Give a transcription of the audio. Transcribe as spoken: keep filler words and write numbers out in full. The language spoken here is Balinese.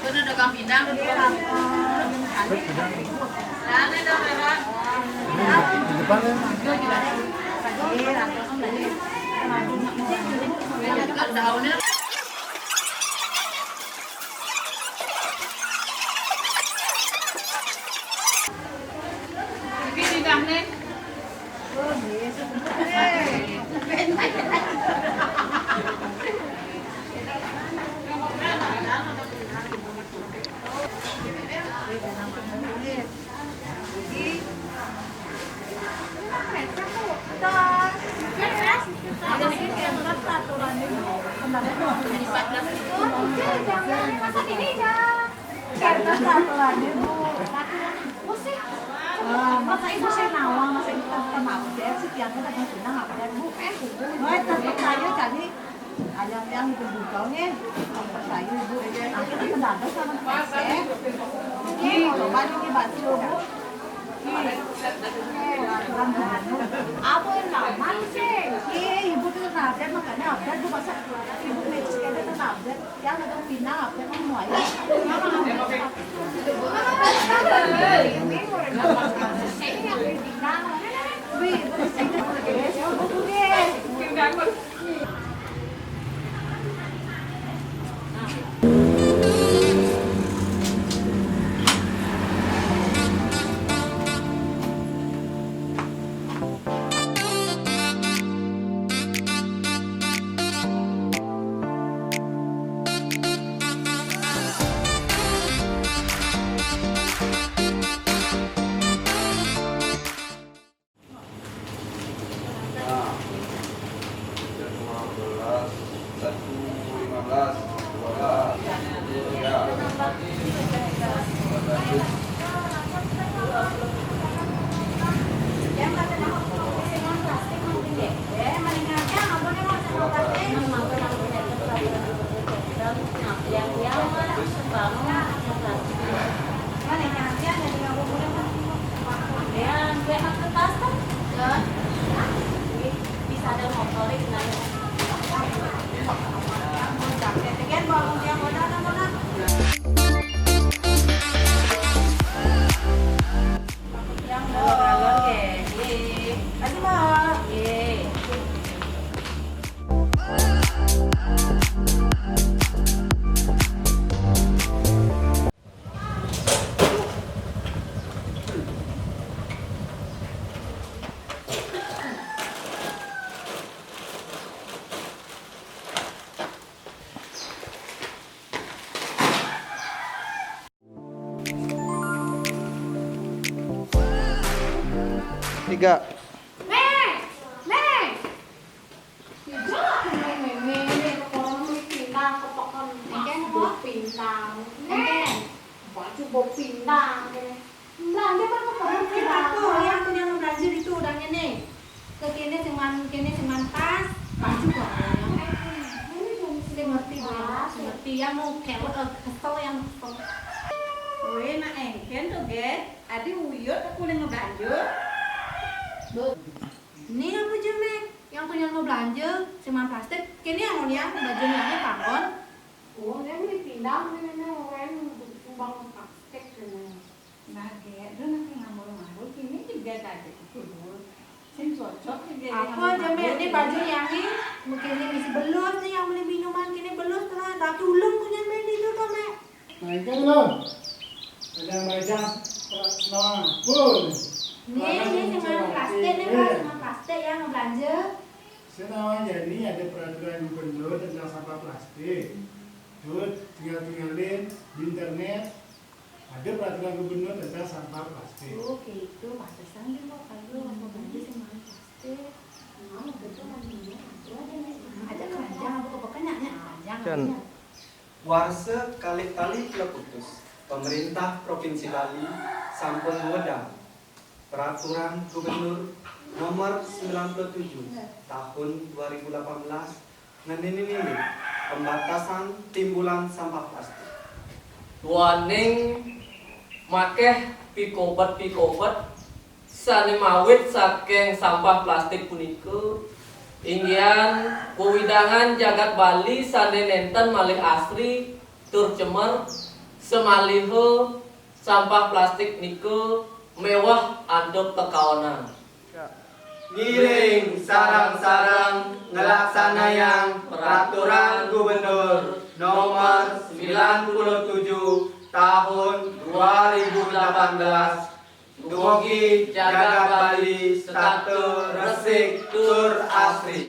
Udah dagang pinang. Daunnya. Ini dah nih. Karena peraturannya, Bu. Eh, masa ibu saya nawang, masa ibu kan kenal dia, si Tiang kan ada kenal apa ya, Bu? Eh, Bu, saya tadi ayam yang dibuka nih, percaya ibu, nanti mendadak sama P C. Ini kalau banyak nih, bakso, Bu. Nih, aturan gubernur. Apa yang lama sih? Iya, ibu tuh kenal dia, makanya update, Bu, masa ibu message kayak dia kenal dia. Yang ada pinang, apa yang mau ya? Wih, ibu message kayak dia, Bu, Bu, Bu, Bu. Tiga. Nih, nih. Ijo aku nih, nih, nih, nih, ke kono beli pinang, ke peken. Engken, Bu. Pinang. Nih. Baju bawa pinang, nih. Belanja kan ke peken. Ini aku yang punya belanja itu, udahnya nih. Ke kene sing man-, kene sing man pas, pas juga. Ini dong, sing ngerti, Bu, ya. Sing ngerti, yang mau kewet, eh, kesel, yang kesel. Weh, nak engken tuh, Ge. Adi uyut aku udah ngebanjur. Ini apa, Jemek? Yang punya mau belanja, sing man plastik. Kene yang mau yang baju yang pangon. Oh, dia beli pinang, ini, ini, orang sumbang plastik, ini. Nah, Gek, lu nanti ngambul-ngambul, ini juga tadi dulu. Sing cocok nih, Gek, apa aja, Mek? Ini baju yang ini, mungkin ini isi belus nih, yang beli minuman, kini belus tenan. Tapi ulun punya, Mek, itu tuh, Mek. Nah, itu loh. Ada macam, eh, nah, full. Nih, ini cuma plastik, nih, Pak, cuma plastik yang belanja. Saya nawang jani ada peraturan gubernur tentang sampah plastik. Tuh, tinggal-tinggalin di internet. Ada peraturan gubernur tentang sampah plastik. Oh, gitu. Pantesan dia kok kalau mau belanja sing man plastik. Mau betul nantinya. Ada keranjang, apa kepekan, nyak, nyak keranjang. Kan. Warsa kalih tali kleputus, Pemerintah Provinsi Bali sampun ngwedang Peraturan Gubernur Nomor sembilan puluh tujuh Tahun dua ribu delapan belas ngenini pembatasan timbulan sampah plastik. Duaning makeh pikobet-pikobet sane mawit saking sampah plastik punika, inggihan wewidangan jagat Bali sane nenten malih asri tur cemer, Semalihu sampah plastik niku mewah antuk tekaonan. Ngiring sareng-sareng ngelaksanayang peraturan gubernur nomor sembilan puluh tujuh tahun dua ribu delapan belas. Dumugi jagat Bali setata resik tur asri.